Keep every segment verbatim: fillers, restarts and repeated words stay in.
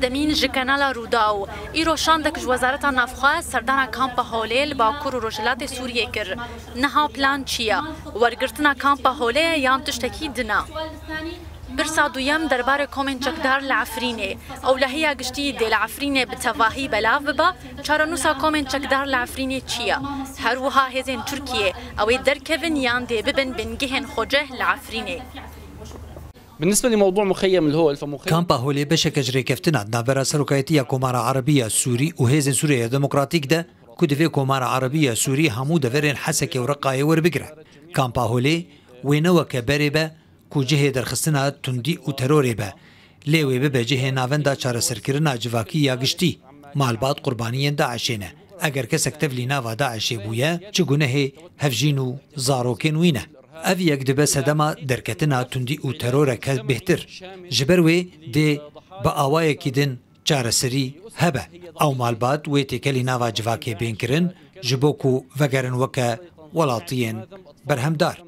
Demîn ji Kanala Rûdaw. Îro şandek ji Wezareta Navxwe serdana kampa Holê li Bakur û Rojhilatê Sûriyê kir. Niha plan çi ye? Wergirtina kampa Holê ye yan tiştekî din e? Pirsa duyem derbarê komên çekdar li Efrînê. Ewlehiya giştî dê li Efrînê bi tevahî belav bibe, çarenûsa komên çekdar li Efrînê çi ye? Her wiha hêzên Tirkiyê ew ê derkevin yan dê bibin bingehên xwecih li Efrînê? بالنسبة لموضوع مخيم الهول فمخيم Kampa Holê beşeke ji rêkeftina di navbera Serokayetiya Komara Erebî ya Sûrî û Hêzên Sûriyeya Demokratîk de ku divê Komara Erebî ya Sûrî hemû deverên Hesekê û Reqayê werbigire. Kampa Holê wê ne weke berê be ku cihê derxistina tundî û terorê be, lê wê bibe cihê navenda çareserkirina civakî ya giştî. Malbat qurbaniyên DAIŞê ne. Eger kesek tevlî nava DAIŞê bûye, çi gunehê hevjîn û zarokên wî ne? Ev yek dibe sedema derketina tundî û teroreke bêhtir. Ji ber wê dê bi awayekî din çareserî hebe. Ew malbat wê têkelî nava civakê bên kirin ji bo ku vegerin weke welatiyên berhemdar.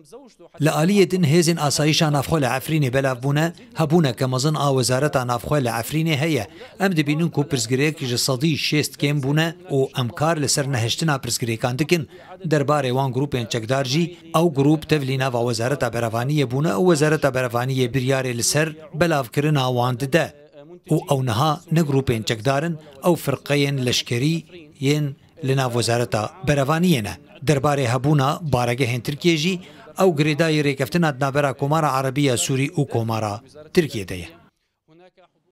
Li aliyê din hêzên asayîşa navxwe li Efrînê belav bûne, hebûneke mezin a Wezareta Navxwe li Efrînê heye. Em dibînin ku pirsgirêk ji sedî şêst kêm bûne û em kar li ser nehiştina pirsgirêkan dikin. Derbarê wan grûpên çekdar jî, ew grûp tevlî nava Wezareta Berevaniyê bûne û Wezareta Berevaniyê biryarê li ser belavkirina wan dide û ew niha ne grûpên çekdar in, ew firqeyên leşkerî yên li nav Wezareta Berevaniyê ne. Derbarê hebûna baregehên Tirkiyê jî, ew girêdayî rêkeftina di navbera Komara Erebî ya Sûrî û Komara Tirkiyê de ye.